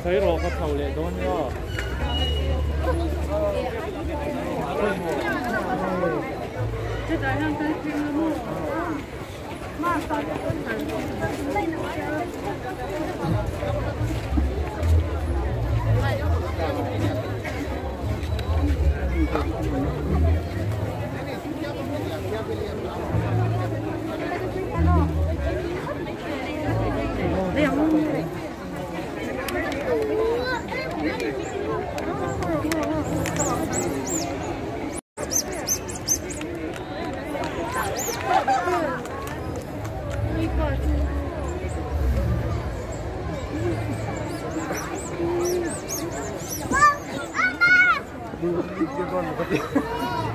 Sawi rawh ka chho leh dawn nia.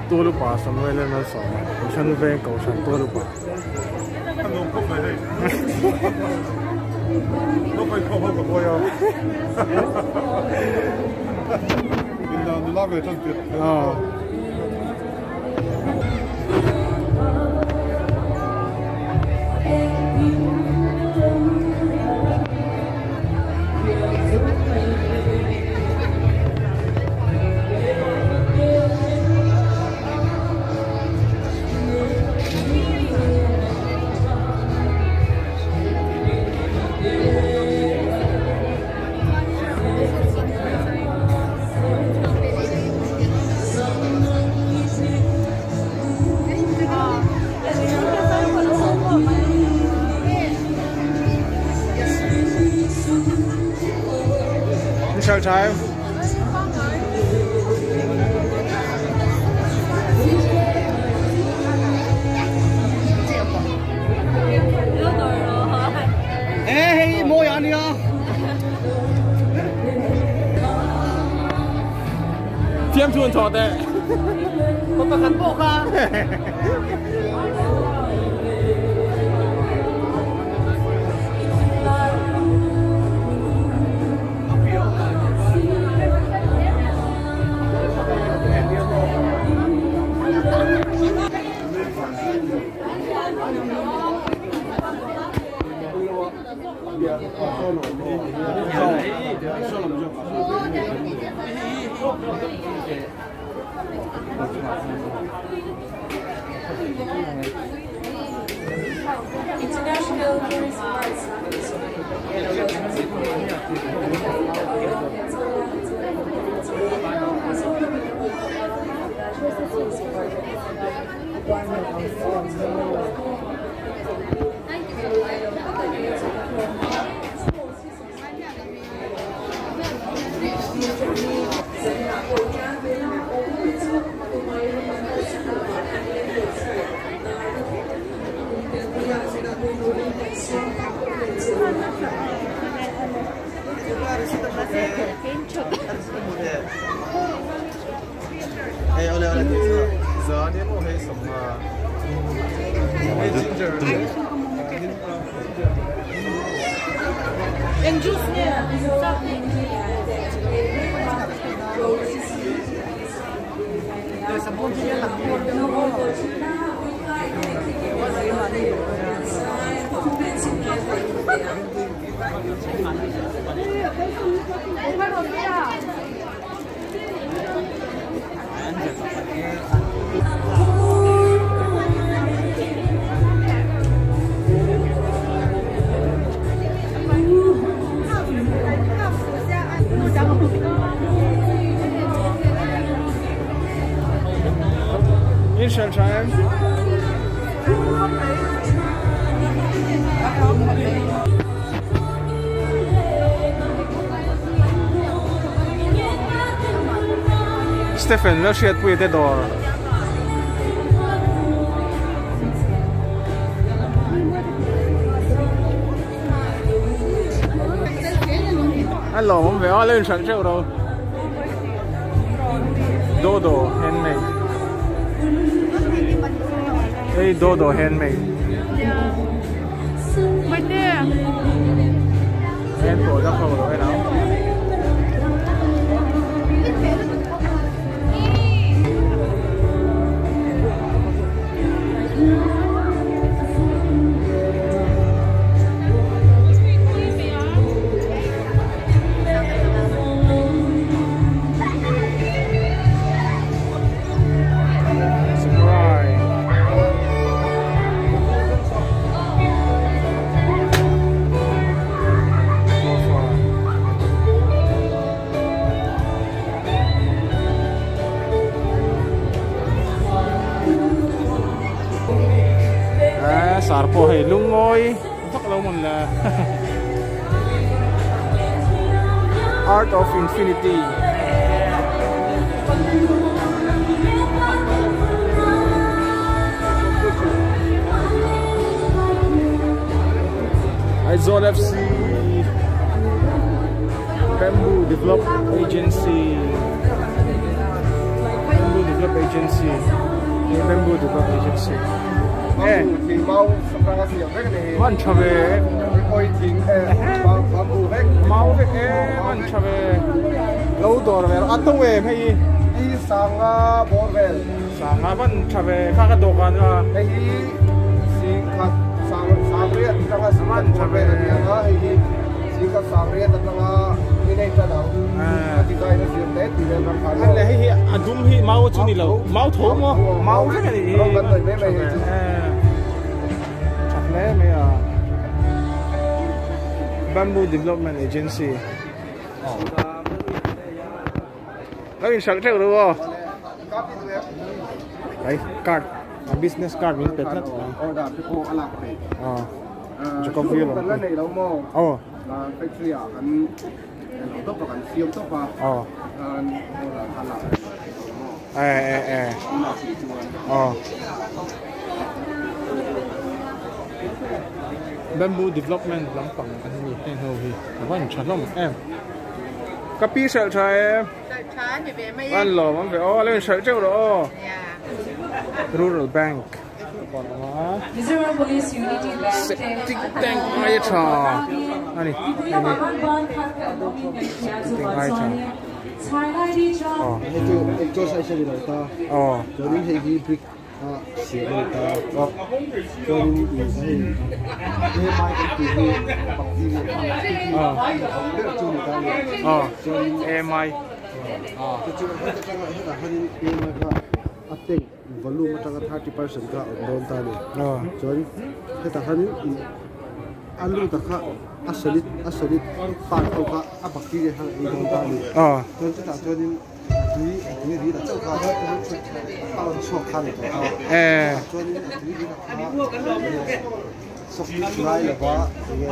Tualupa Samuel a Malsawma Kohhran veng Kohhran Tualupa. Michelle time. Ê, môi ăn đi à. Thiam chuan thaw teh. Papakhat po ka. International Tourism Arts Michelle time. Stephen la hriat pui te dawr. A lawm awm ve a, la inhran teuh ro. Dodo handmade. Hei Dodo handmade. Hand product ho lo en ang. Lungawi vak lo mawn le. Art of Infinity. Aizawl FC Bamboo Develop Agency Bamboo Develop Agency Bamboo Develop Agency Man tha ve Mau vek e man tha ve Lo dawr ve a to em hei I sanga bawr vel Sanga man tha ve kha ka dawhkan kha Hei hi singkhat sang sangriat atanga man tha ve ania hei hi singkhat sangriat atanga minei ta dang a design a siam te tih vel ram khan le hei hi a dum hi mau chu ni lo mau tho maw mau vek ani rawng kan hnawih mai mai hei chu tha hle mai a Bamboo Development Agency Lo in sak teuh ru aw. Ai card a business card min pe tlat. Order te pawh a lak theih. Aw. Jacob View lam. Kan nei lo maw? Aw. Factory ah kan lo tawp a kan siam tawp a. Aw. Khan order kha lak theih lo maw? Eh eh eh. Aw. Bamboo development lampang an ni heng ho hi. A van tha hlawm em. Ka pi hralh tha e. Hralh tha ni ve mai e. An lawm an ve aw, a lo in hralh teuh rawh aw. Rural Bank Mizoram Police Unity Bank te Septic tank ai a tha a ni Septic tank ai tha aw. Hei chu exhaust ai hre ni lo ta. Aw. Chuanin hei hi brick a siam a ni ta chuanin ih hei AMI kan tih hi bacteria kha ber chu a ni ta a ni chuanin AMI chu chu heta tanga hetah hianin AMI kha a tank volume atanga 30% kha a awm dawn ta a ni chuan hetah hianin ih a lut a kha a solid a solid part ho kha a bacteria khan a ei dawn ta a ni chuan chutah chuanin. Tui a tui ri la chauh kha a rawn chhuak kha a ni tawh a, chutah chuanin a tui ri la kha sock hit ngai lova enge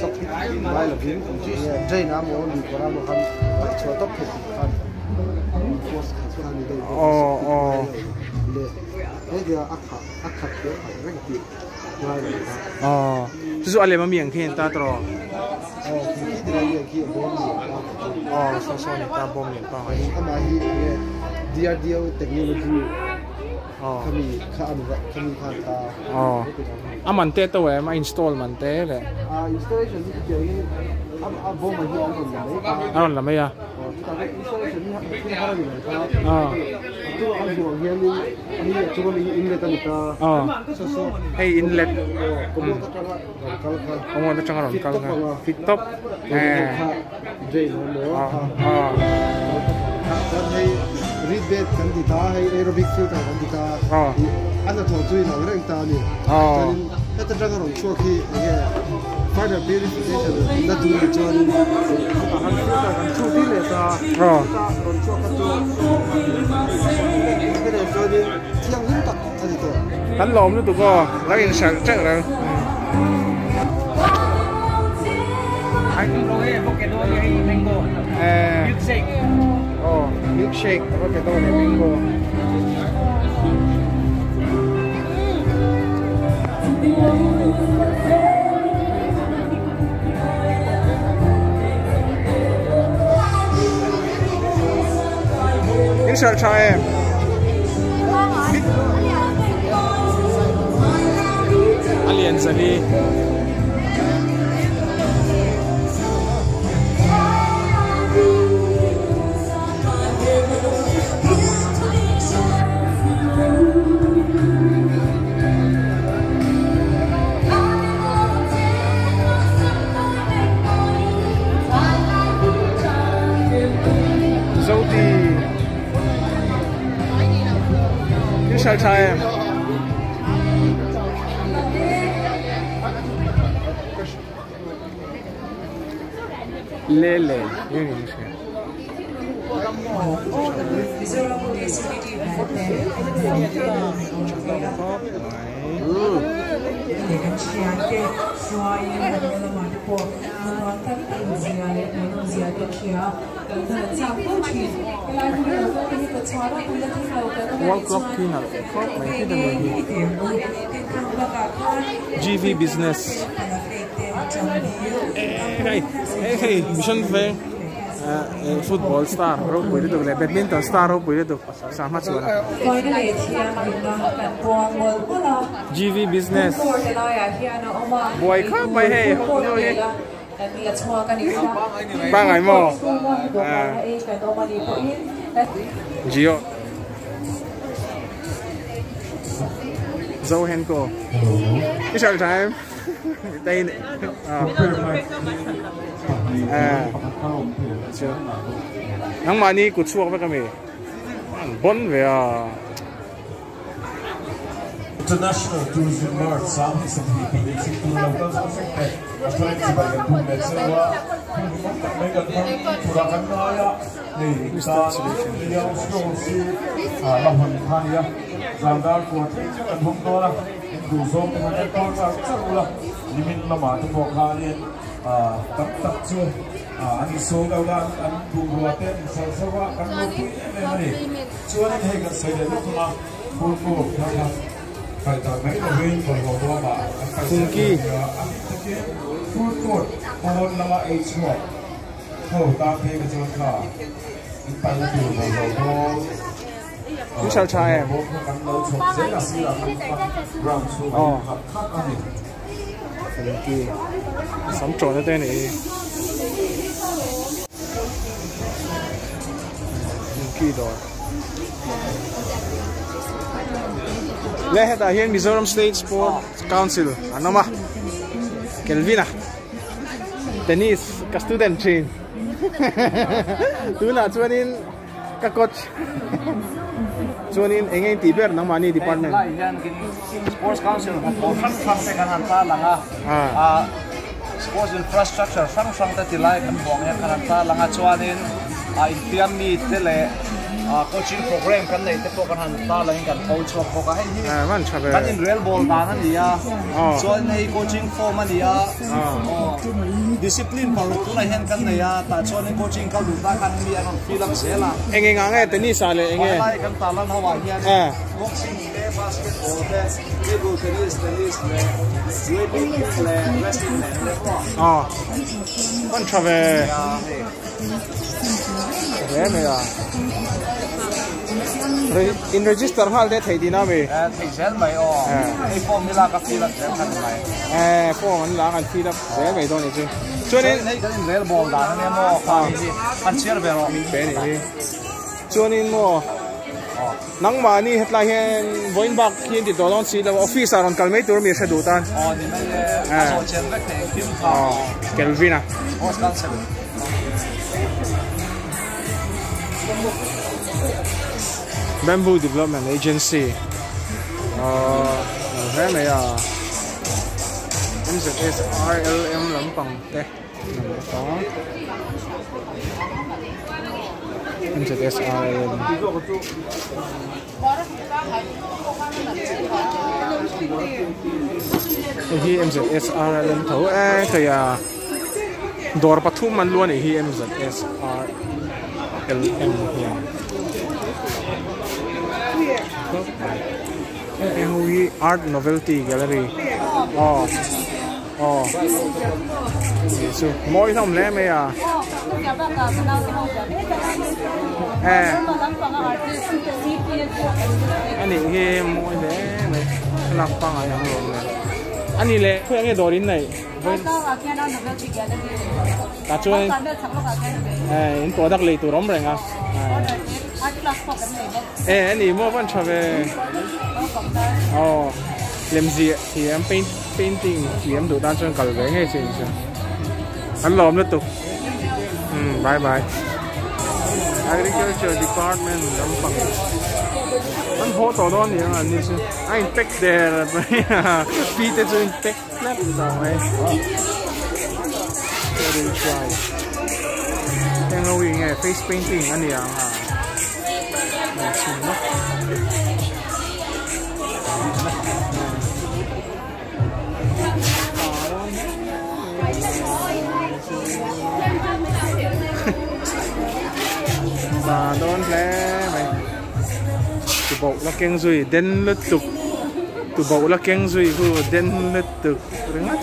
sock hit ngai lovin enge drain a maw lui kawr a maw khan paih chhuah tawp theih tur khan post khat kha a ni deuh bawk a sock hit ngai lo leh hetiang a khah a khat leh khat reng tih ngai lo kha. Chu chu a lem ami ang khi a ni ta tawh. Aw khi ti lai hi khi a bawm lian pa kha chu. Aw saw saw ni ta bawm lian pa kha chu. Amah hi enge DRDO technology khami kha ani va khami khan ta. Aw a man te to em a install man te le. A installation hi chutiang in a bawm ah hian an rawn la mai ta. A rawn la mai a. Aw chutah chuan installation hi thil har a ni lo ta. Aw. A tu a hmuh ang hianin a ni a chunga mi hi inlet a ni ta. Aw saw saw hei inlet. Aw kawmawt atanga. Rawn kal kha. Kawngawt atanga rawn kal kha. Fit top. Kha drain awm maw kha. Chuan hei reed bed kan ti ta hei aerobic filter kan ti ta. A hnathawh chu in ang reng ta a ni. Chuanin heta tanga rawn chhuak hi enge further purification na tur ni chuanin han filter kan chhut dil leh ta. Heta rawn chhuak kha chu heta chuanin thianghlim tak a ni tawh. Kan lawm lutuk aw, lo inhralh teuh reng. Aw milkshake a va pe dawn e mango. Inhralh tha em? A lian zali. Zoti. In hralh tha em? Le le eng in hria. Wall clock hi nalh khawp mai hi ta mai hi GV business hei hei mission veng football star ropui lutuk leh badminton star ropui lutuk sangha chuan GV business buai khawp mai hei ho hi. Pangai maw? Gio. Zo Henko. I hralh tha em? Tei nih. Nangmah ni kut chhuak vek ami. An bon ve a. International Tourism Mart sang hi sawmhnih pahnih chhimtu lo kal zawng zawng te a thleng chibai kan bum leh cheu a, hun hlimawm tak mai kan hmang turah kan ngai a, hei tan liau stall chu la hawn kha a ni a, zan dar kua thleng chu kan hawng dawn a, in duh zawng te khan enkawl char char ula, nimin lamah te pawh khanin tam tak chu an insawi lo la, an bungrua te an inhralh hreuh a, kan lo pui em em a ni. Chuanin hei kan sawi leh lawk ang a. Phulpur thar kha paih darh mai lovin bawlhhlawh bawmah an paih zel dawn nia. A bik takin food court pawn lama ei chhuak ho tan phei kha chuan kha in paihna tur bawlhhlawh bawm bawlhhlawh bawm kha kan lo chhawp zel a sirah khan ground chhungah hian khat khat a ni. Sam tawhna te a nih hi. Le hetah hian Mizoram State Sport Council an awm a Kelvin-a tennis ka student thin tunah chuanin ka coach chuanin eng nge in tih ber nangmahni department Helai hian Sports Council hnathawh hrang hrang te kan han tarlang a Sports infrastructure hrang hrang te tilai kan hmuh ang hian kan han tarlang a chuanin a infiam mi te leh coaching program kan neih te pawh kan han tarlang in kan tho chhuak bawk a hei hi kan inrel bawl dan a ni a chuan hei coaching form a ni a discipline paruk tunah hian kan nei a tah chuanin coaching kal duh ta khan mi an rawn fill up zel a. Eng eng ah nge tennis ah leh eng nge? Helai kan tarlan ho ah hian boxing te basketball te table tennis tennis leh weightlifting leh wrestling leh leh pawh. Aw hman tha ve. Hle mai a. In register nghal te theih tihna ami? Theih zel mai aw. Hei form hi lak a fill up zel kha ni mai. Form an lak an fill up zel mai dawn ni chu. Chuanin hei kan inrel bawl dan ania maw kha ni hi an chhiar ve rawh. Min pe ni hi. Chuanin maw nangmahni hetlai hian vawiin bak hi an ti tawh dawn si lo office ah rawn kal mai tur mi hre duh tan. Aw ni mai e a zawh chian vek thei engkim kha. Kelvin a. Sports Council. Bamboo Development Agency ahh hle mai a MZSRLM lampang te an bawk a MZSRLM hei hi MZSRLM tho e kei a dawr pathum an lu a nih hi MZSRLM hian heng ho hi art novelty gallery aw aw tih chu mawi hlawm hle mai a e a nih hi mawi hle mai thlalak pangngai ang lawm le a nih leh khawiah nge dawr in neih tah chuan in product lei tur awm reng a e a ni maw van tha ve aw lemziah thiam paint painting thiam duh tan chuan kal ve ngei che in chu an lawm lutuk umm bye bye agriculture department lampang an haw tawh dawn ni ang an ni chu a in pack der mai a pi te chu in pack tlat tawh mai heng ho hi nge face painting a ni ang a Tubauh la keng zui den lutuk tubauh la keng zui khu den lutuk ringawt.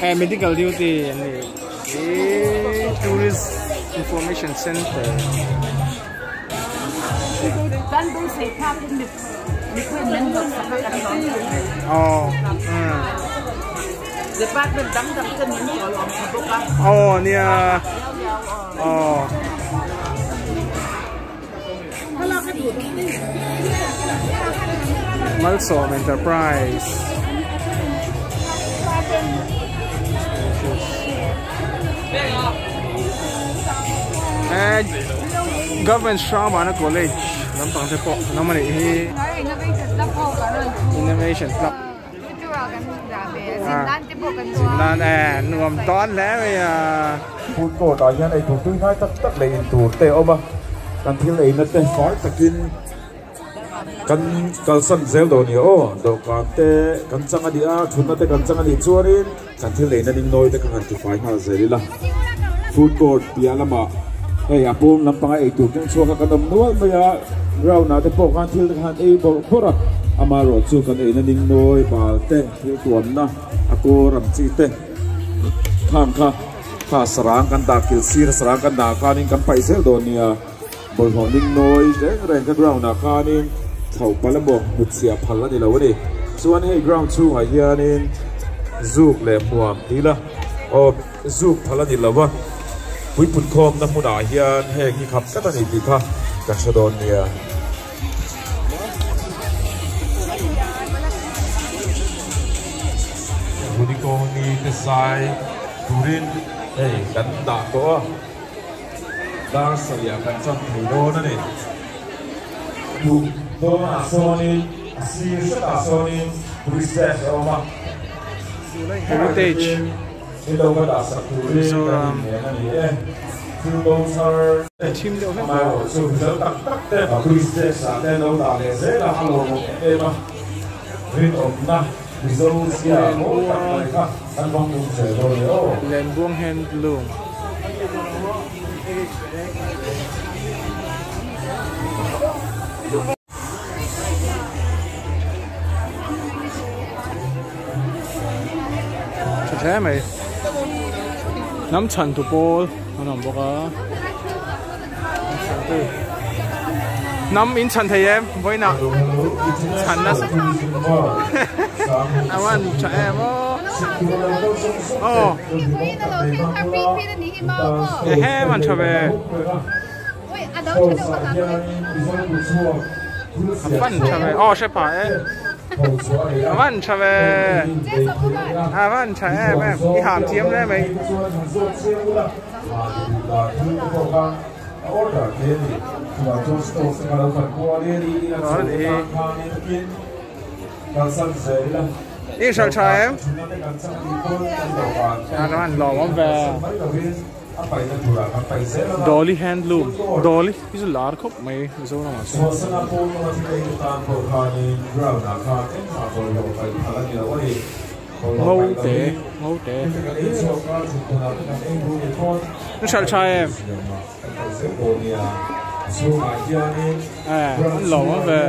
Hei medical duty an ni hi tourist information center. Aw umm. Department dang dang ten min chawl awm tha bawk a. Aw nia. Aw. Malsawm Enterprise. Eh, Government Shramana College lampang te pawh an awm a nih hi. Innovation Club. Zin nan e nuam tawn hle mai a. Food court ah hian eitur tui hnai tak tak leh in tur te a awm a, kan thil eina te fai takin kan kalsan zel dawn nia aw, dawhkan te kan chang a ni a, thutna te kan chang a nih chuanin kan thil eina ding nawi te kha han tifai nghal zel ila. Food court piah lamah hei a pawm lampanga eitur keng chhuak kha kan awm nual mai a, ground ah te pawh khan thil te kha han ei bawrh bawrh a, amaherawh chu kan eina ding nawi bal te thil tuamna a kawr ang chi te khang kha kha sarang kan dah kil sir sarang kan dah khanin kan paih zel dawn nia, bawlhhlawh ning nawi reng reng kha ground ah khanin thlauh palh emaw hnutchhiah phal a ni lo a ni. Chuan hei ground chhungah hianin zuk leh hmuam tih ila aw. Zuk phal a ni lo a, puipun khawmna hmunah hian heng hi khap tlat a ni tih kha kan hre dawn nia. Hunikawngni te zai turin hei kan dah tawh a, dar sarih kan chan thei dawn a ni. Duh dawnah sawnin a sir hretah sawnin police desk a awm a. Heritage Mizoram. Lenbuang Handloom. Tha hle mai hnam chhan tu pawl an awm bawk a hnam in chhan thei em vawiinah chhan nasa a van tha em aw aw ehe van tha ve. A van tha ve aw hre pah e a van tha ve a van tha em em i ham thiam hle mai. I hralh tha em? A van lawm ve. Dolly handloom Dolly hi chu lar khawp mai Mizoram ah chuan. Ngo te ngo te an hralh tha em eh an lawm awm ve.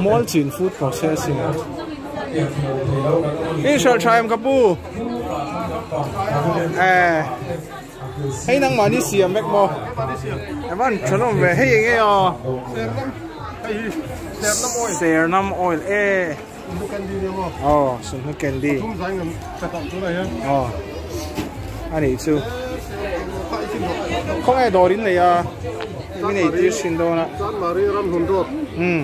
Mualchin food processing i hralh tha em ka pu eh hei nangmah ni siam vek maw evan tha lawm ve hei eng nge aw sernam oil e aw sunhlu candy aw a nih chu khawnge dawr in nei a min ei tir thin dawn a umm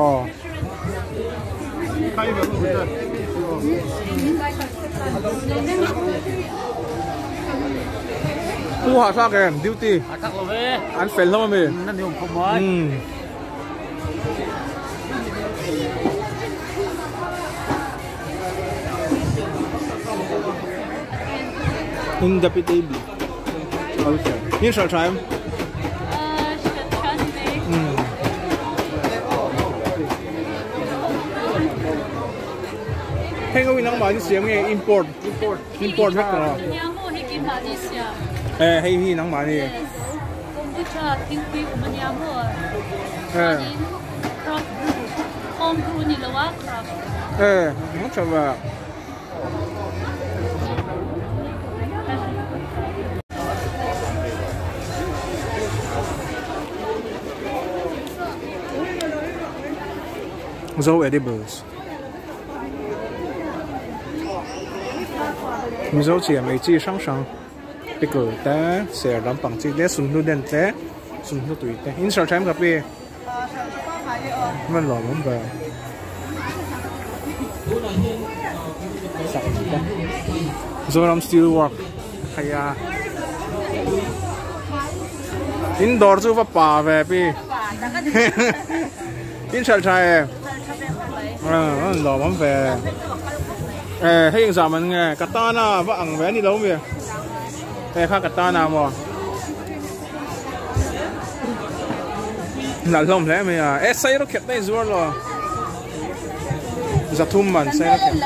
aw pu hahthlak em duty an fel hlawm ami umm. Independent Culture. Hin hralh tha em? Heng ho hi nangmahni siam nge import? Import. Import vek tawh. Nia maw hei keimahni siam. Eh hei hi nangmahni. Yes. Kombucha thingpui awm ania maw. Chuanin craft brew home brew ni lo a craft. Eh ang tha va. Zo edibles. Mizo chiam ei chi hrang hrang pickle te ser lampang chi te sunhlu den te sunhlu tui te in ser thaim ka pi man lawm awm ve sak te Zoram steel work hei a in dawr chu va pa ve pi in hralh tha e an lawm awm ve e hei engzah man nge katana va ang ve ani lo mi e kha katana maw nalh hlawm hle mai a e sai rawk khet na in zuar lo zathum man sai rawk khet.